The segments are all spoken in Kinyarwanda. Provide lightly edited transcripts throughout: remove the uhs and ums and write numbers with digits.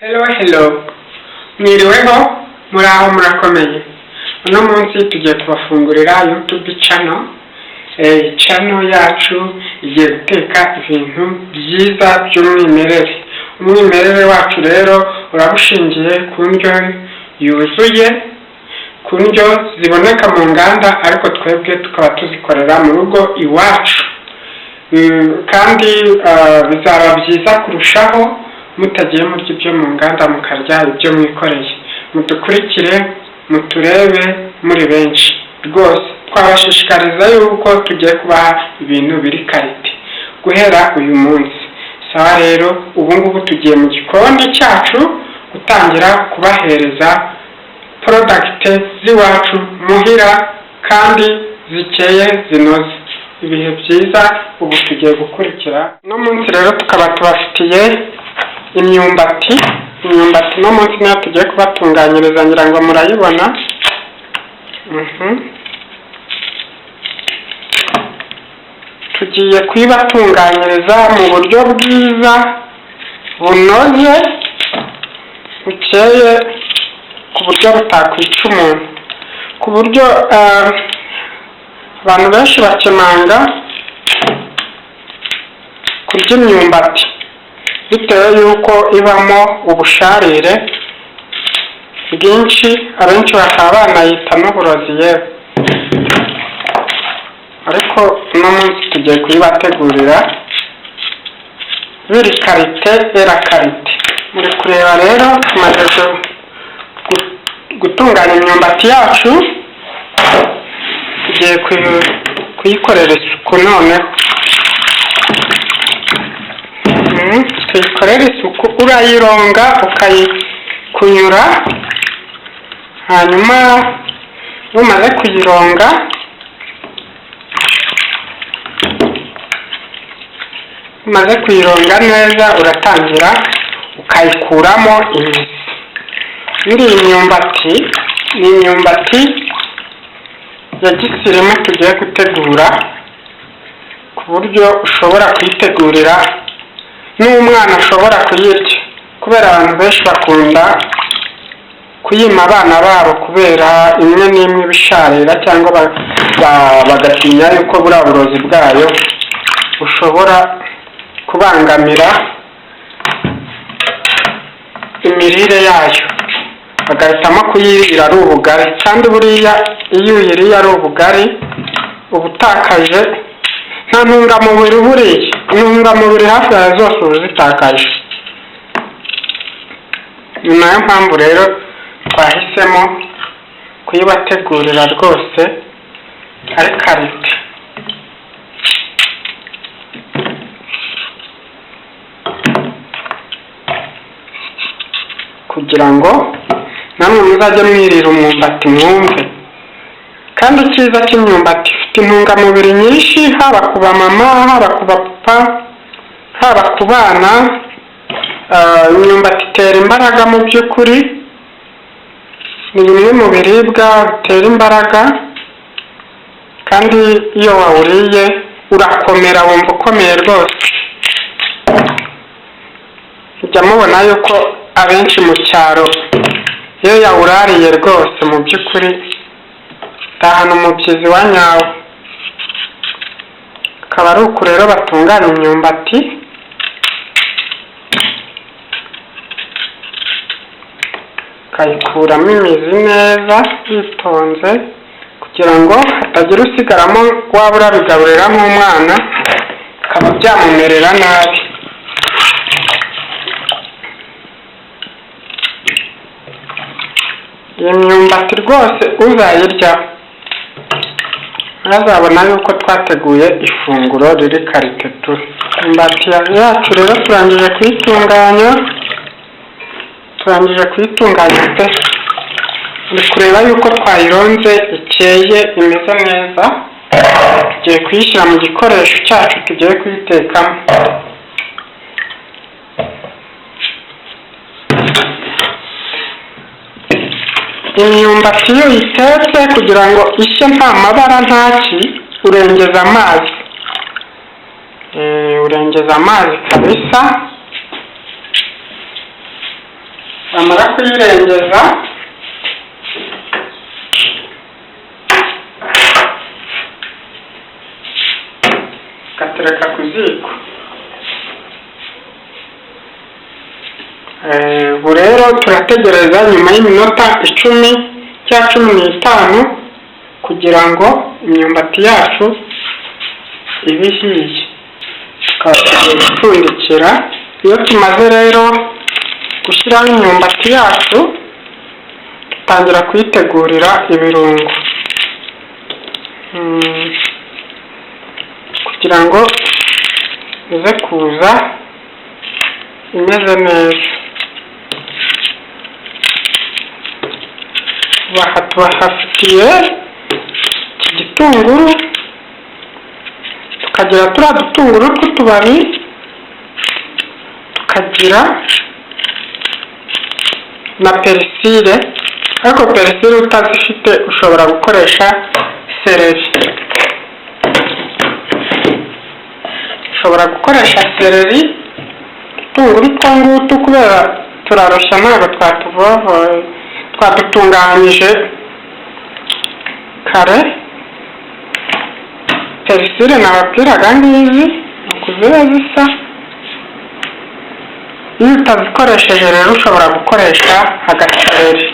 Hello, hello, mwiriweho, muraho, murakomeye. Uno munsi tugiye kubafungurira YouTube channel. Channel yacu igiye guteka ibintu byiza by'umwimerere. Umwimerere wacu rero uraba ushingiye ku ndyo yuzuye, ku ndyo ziboneka mu nganda, ariko twebwe tukaba tuzikorera mu rugo iwacu. Kandi bizaba byiza kurushaho mutagiye murya ibyo mu nganda, mukarya ibyo mwikoreye. Mudukurikire, muturebe muri benshi. Rwose twabashishikariza yuko tugiye kubaha ibintu biri qualité guhera uyu munsi. Sawa rero, ubu ngubu tugiye mu gikoni cyacu gutangira kubahereza produits z'iwacu muhira kandi zikeye, zinoze. Ibihe byiza. Ubu tugiye gukurikira. Uno munsi rero tukaba tubafitiye imyumbati. Imyumbati uno munsi niyo tugiye kubatunganyiriza, ngira ngo murayibona. Tugiye kuyibatunganyiriza mu buryo bwiza, bunoze, bukeye, ku buryo butakwica umuntu, ku buryo abantu benshi bakemanga kurya imyumbati bitewe y'uko ibamo ubusharire bwinshi, abenshi bakaba banayita n'uburozi yewe. Ariko uno munsi tugiye kuyibategurira biri qualité, era qualité. Muri kureba rero, tumaze gutunganya imyumbati yacu, tugiye kuyikorera isuku. Noneho tuyikorere isuku. Urayironga, ukayikunyura, hanyuma numaze kuyironga, umaze kuyironga neza, uratangira ukayikuramo imizi. Iriya myumbati ni imyumbati ya gisirimu tugiye gutegura, ku buryo ushobora kuyitegurira n'umwana ashobora kuyirya, kubera abantu benshi bakunda kuyima abana babo kubera imwe n'imwe ibisharira, cyangwa bagatinya yuko buriya burozi bwayo bushobora kubangamira imirire yayo, bagahitamo kuyirira ari ubugari. Kandi buriya iyo uyiriye ari ubugari, uba utakaje nta ntungamubiri. Buriya intungamubiri hafi ya zose uba uzitakaje. Ni nayo mpamvu rero twahisemo kuyibategurira rwose ari qualité. Kugira ngo namwe muzajye mwirira umwumbati mwumve. Kandi icyiza cy'imyumbati, ifite intungamubiri nyinshi, haba ku bamama, haba ku bapapa, haba ku bana. Imyumbati itera imbaraga. Mu by'ukuri ni bimwe mu biribwa bitera imbaraga, kandi iyo wawuriye urakomera, wumva ukomeye rwose. Mujya mubona yuko abenshi mu cyaro iyo yawurariye rwose, mu by'ukuri tahana umubyizi wa nyawo. Akaba ari uku rero batunganya imyumbati, ukayikuramo imizi neza witonze, kugira ngo hatagira usigaramo waba urabigaburira nk'umwana bikaba byamumerera nabi. Iyi myumbati rwose uzayiryaho azabona yuko twateguye ifunguro riri qualité tu. Imyumbati yacu rero turangije kuyitunganya, turangije kuyitunganya pe. Uri kureba yuko twayironze, ikeye, imeze neza. Tugiye kuyishyira mu gikoresho cyacu tugiye kuyitekamo. Imyumbati iyo uyitetse kugira ngo ishye nta mabara ntaki, urengeza amazi, urengeza amazi kabisa. Wamara kuyirengeza, ugatereka ku ziko. Ubu rero turategereza nyuma y'iminota 10 cyangwa 15 kugira ngo imyumbati yacu ibe ihiye, tukaba tugiye gupfundikira. Iyo tumaze rero gushyiraho imyumbati yacu, dutangira kuyitegurira ibirungo kugira ngo ize kuza imeze neza. Aha tubahafitiye iki gitunguru, tukagira turiya dutunguru tw'utubabi, tukagira na persil, ariko persil utazifite ushobora gukoresha céleri. Ushobora gukoresha céleri. Udutunguru two ngutu kubera turarushya, ntabwo twatuvovoye, twadutunganyije kare. Persil nababwiraga ngizi, ni uku ziba zisa. Iyo utazikoresheje rero, ushobora gukoresha agacéleri.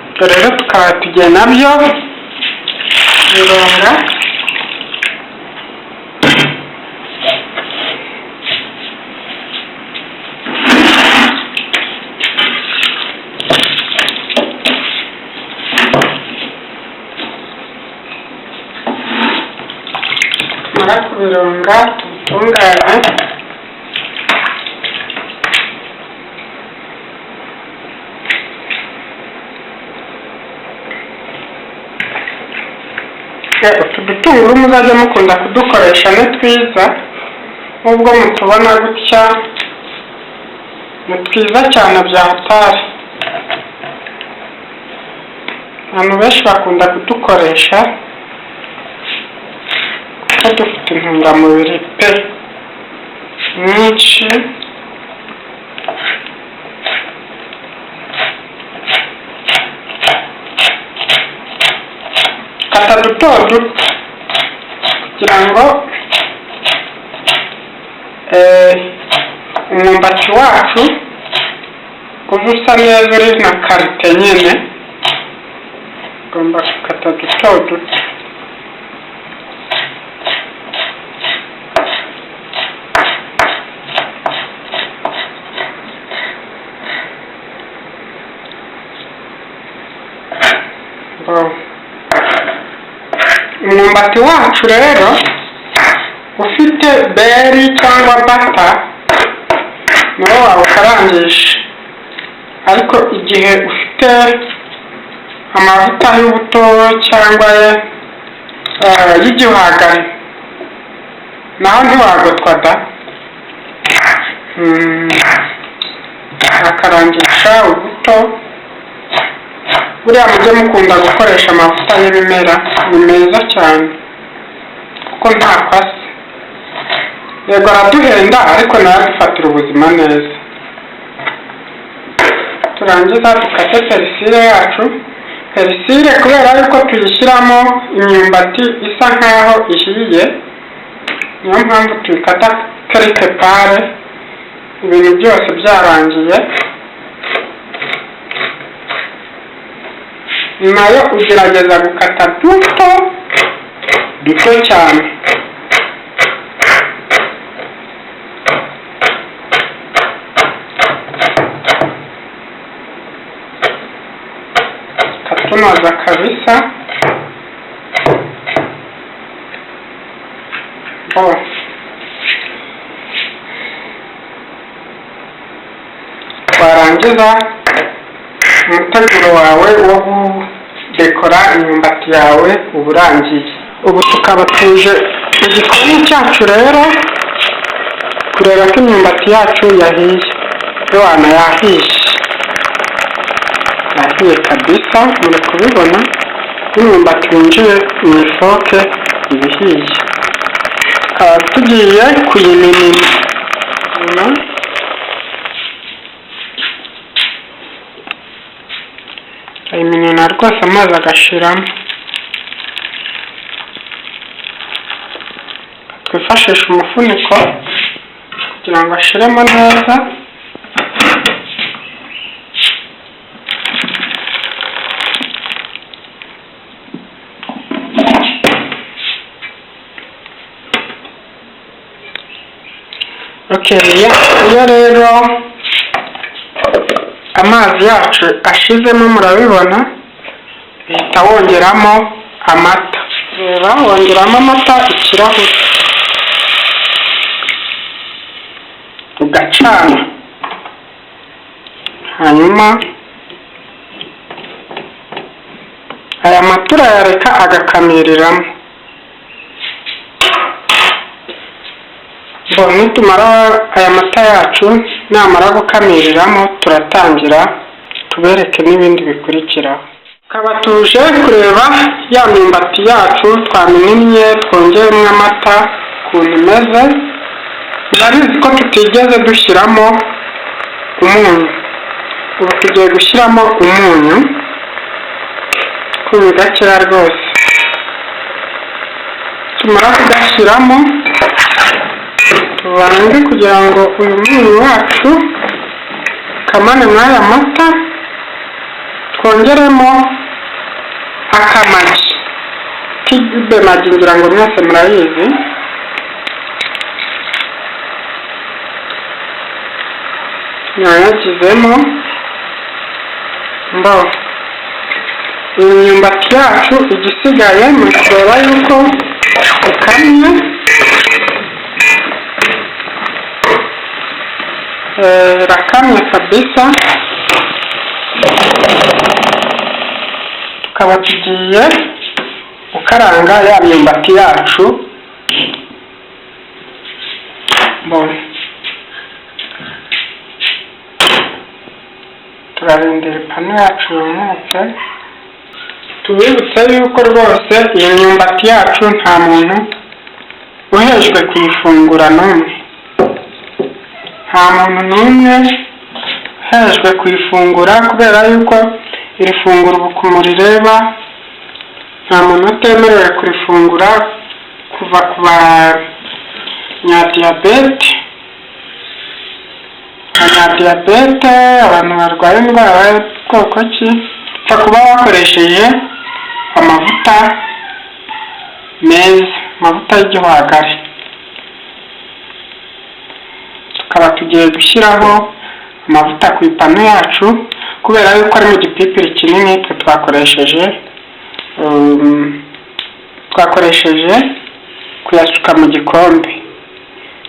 Ibyo rero tukaba tugiye nabyo bironga. Tumara kubironga, tubitunganye. Utu dutunguru muzajya mukunda kudukoresha, ni twiza. Nubwo mutubona gutya, ni twiza cyane bya hatari. Abantu benshi bakunda kudukoresha kuko dufite intungamubiri pe nyinshi. Kata duto duto kugira ngo umwumbati wacu uze usa neza, uri na qualité nyine. Ugomba gukata duto duto. Bon. Umwumbati wacu rero, ufite beurre cyangwa butter, niwo wawukarangisha, ariko igihe ufite amavuta y'ubuto cyangwa y'igihwagari, naho ntiwagotwa da. Akarangisha ubuto. Buriya mujye mukunda gukoresha amavuta y'ibimera, ni meza cyane kuko ntako asa. Yego araduhenda, ariko nayo adufatira ubuzima neza. Turangiza dukate persil yacu. Persil, kubera yuko tuyishyiramo imyumbati isa nkaho ihiye, niyo mpamvu tuyikata quelque part ibintu byose byarangiye. Nayo ugerageza gukata duto duto cyane. Katunoza kabisa. Bon, warangiza umuteguro wawe wo gudekora imyumbati yawe uba urangiye. Ubu tukaba tuje mu gikoni cyacu rero kureba ko imyumbati yacu yahiye. Yowana, yahiye, yahiye kabisa, muri kubibona. Imyumbati winjiye mu ifoke iba ihiye. Tukaba tugiye kuyiminina. Urayiminina rwose amazi agashiramo. Twifashisha umufuniko kugira ngo ashiremo neza. Iyo rero amazi yacu ashizemo murabibona, uhita wongeramo amata. Reba, wongeramo amata ikirahure, ugacana, hanyuma aya mata urayareka agakamiriramo. Nitumara aya mata yacu namara gukamiriramo, turatangira tubereke n'ibindi bikurikiraho. Tukaba tuje kureba ya myumbati yacu twamininnye twongeyemo amata ukuntu imeze. Murabizi ko tutigeze dushyiramo umunyu, ubu tugiye gushyiramo umunyu ukunyu gakeya rwose. Tumara kugashyiramo tuvange kugira ngo uyu munyu wacu kamane mw'aya mata, twongeremo akamagi kibe magi, ngira ngo mwese murayizi. Nayagizemo mbo iyi myumbati yacu igisigaye muri kureba yuko ikamye. Irakamye kabisa. Tukaba tugiye gukaranga ya myumbati yacu. Turarindira ipanu yacu yumutse. Tubibutse yuko rwose iyi myumbati yacu nta muntu uhejwe kuyifungura n'umwe, nta muntu n'umwe uhejwe kuyifungura, kubera yuko iri funguro ubu murireba nta muntu utemerewe kurifungura, kuva ku banyadiyabete, abantu barwaye indwara y'ubwoko ki, upfa kuba wakoresheje amavuta meza, amavuta y'igihwagari. Tukaba tugiye gushyiraho amavuta ku ipanu yacu, kubera yuko ari mu gipipiri kinini twe twakoresheje kuyasuka mu gikombe.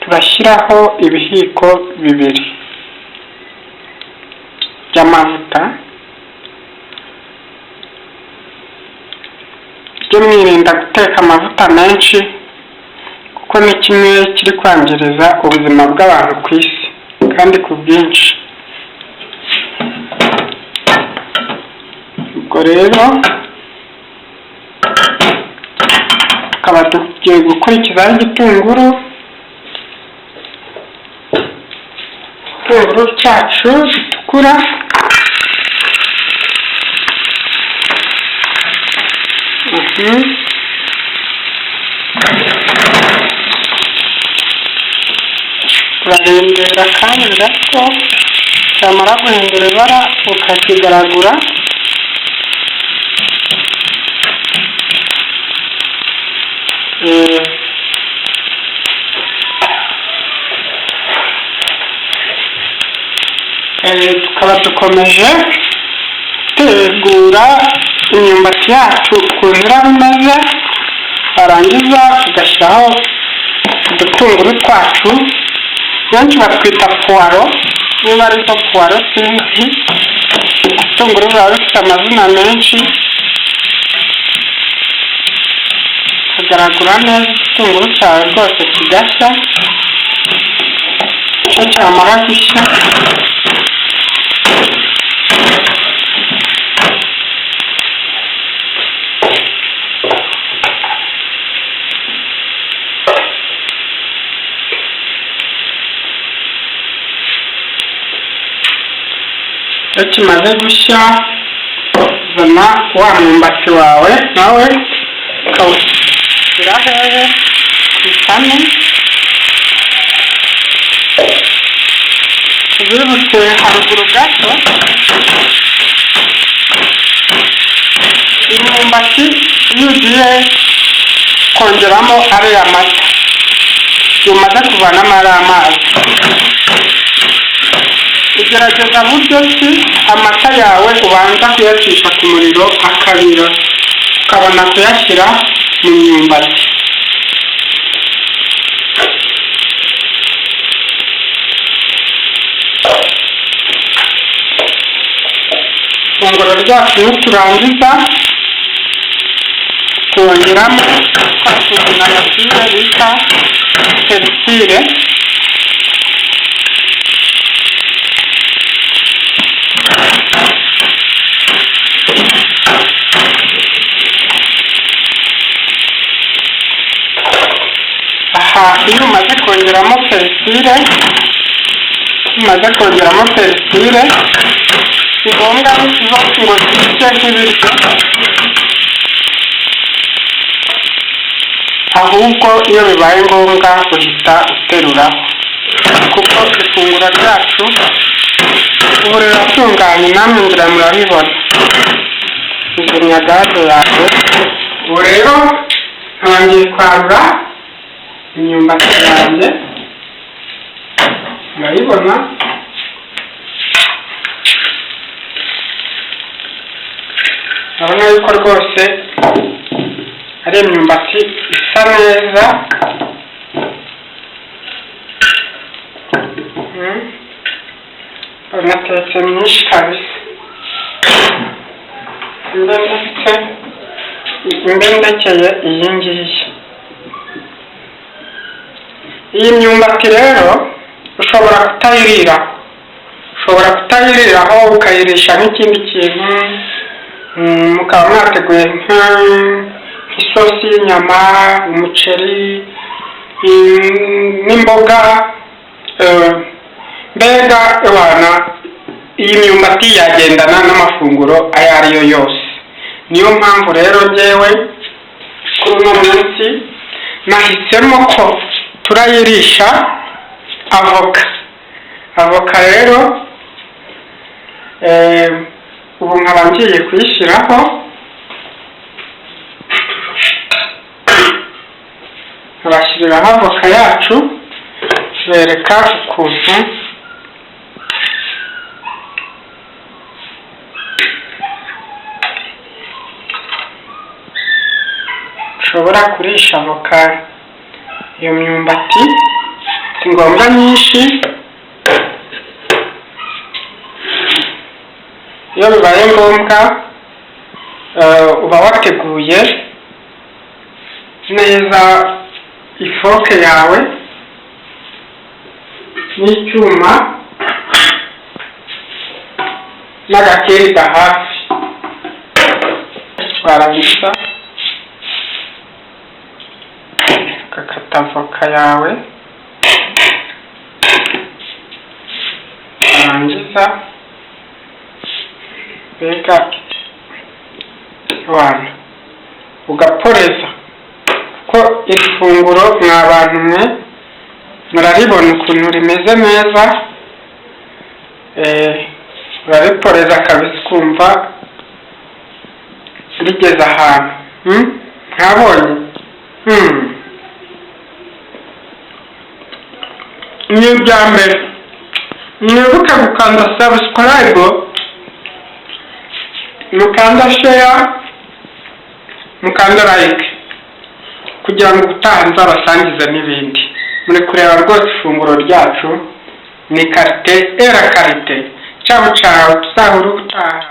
Turashyiraho ibihiko bibiri by'amavuta. Mujye mwirinda guteka amavuta menshi, kuko ni kimwe kiri kwangiriza ubuzima bw'abantu ku isi kandi ku bwinshi. Ubwo rero tukaba tugiye gukurikizaho igitunguru, igitunguru cyacu gitukura. Turarindira akanya gato, cyamara guhindura ibara ukakigaragura. Tukaba dukomeje gutegura imyumbati yacu ukuntu iraba imeze, warangiza ugashyiraho udutunguru twacu, benshi batwita puwaro, niba ari zo puwaro sinzi, ibitunguru biba bifite amazina menshi. Ukagaragura neza igitunguru cyawe rwose kigashya, icyo cyamara gushya iyo kimaze gushya Zana wa mwumbati wawe nawe ukawushyira hehe? Ku ipanu. Ubibutse haruguru gato, imyumbati iyo ugiye kongeramo ariya mata, igihe umaze kuvanamo ariya mazi, ugerageza buryo ki amata yawe ubanza kuyacisha ku muriro akabira, ukabona kuyashyira mu myumbati. Ifunguro ryacu niturangiza turongeramo twa tuntu nababwiye bita persil. Aha iyo umaze kongeramo persil, si ngombwa ngo zishye nk'ibiryo, ahubwo iyo bibaye ngombwa uhita uteruraho, kuko ifunguro ryacu ubu riratunganye, namwe ngira murabibona. Uzimya gaze yawe. Ubu rero ntangiye kwarura imyumbati yanjye, murayibona. Urabona yuko rwose ari imyumbati isa neza. Unatetse myinshi kabisa. Mbe ndekeye iyi ngiyi. Iyi myumbati rero ushobora kutayiriraho, ukayirisha nk'ikindi kintu, mukaba mwateguye nk'isosi y'inyama, umuceri n'imboga. Mbega wana iyi myumbati yagendana n'amafunguro ayo ariyo yose. Niyo mpamvu rero ngewe kuri uno munsi nahisemo ko turayirisha avoka. Avoka rero ubu nkaba ngiye kuyishyiraho, nkabashyiriraho avoka yacu, bereka ukuntu ushobora kurisha avoka iyo myumbati. Si ngombwa nyinshi, iyo bibaye ngombwa uba wateguye neza ifoke yawe n'icyuma n'agakirida hafi, warangiza ugakata avoka yawe, warangiza mbega wana ugaporeza, kuko iri funguro mwa bantu mwe muraribona ukuntu rimeze neza. Urariporeza kabisa ukumva rigeze ahantu. Mwabonye? Ni ibya mbere, mwibuke gukanda subscribe, mukanda share, mukanda like, kugira ngo ubutaha nzabasangize n'ibindi. Muri kureba rwose ifunguro ryacu ni qualité era qualité. Ciao ciao, tuzahura ubutaha.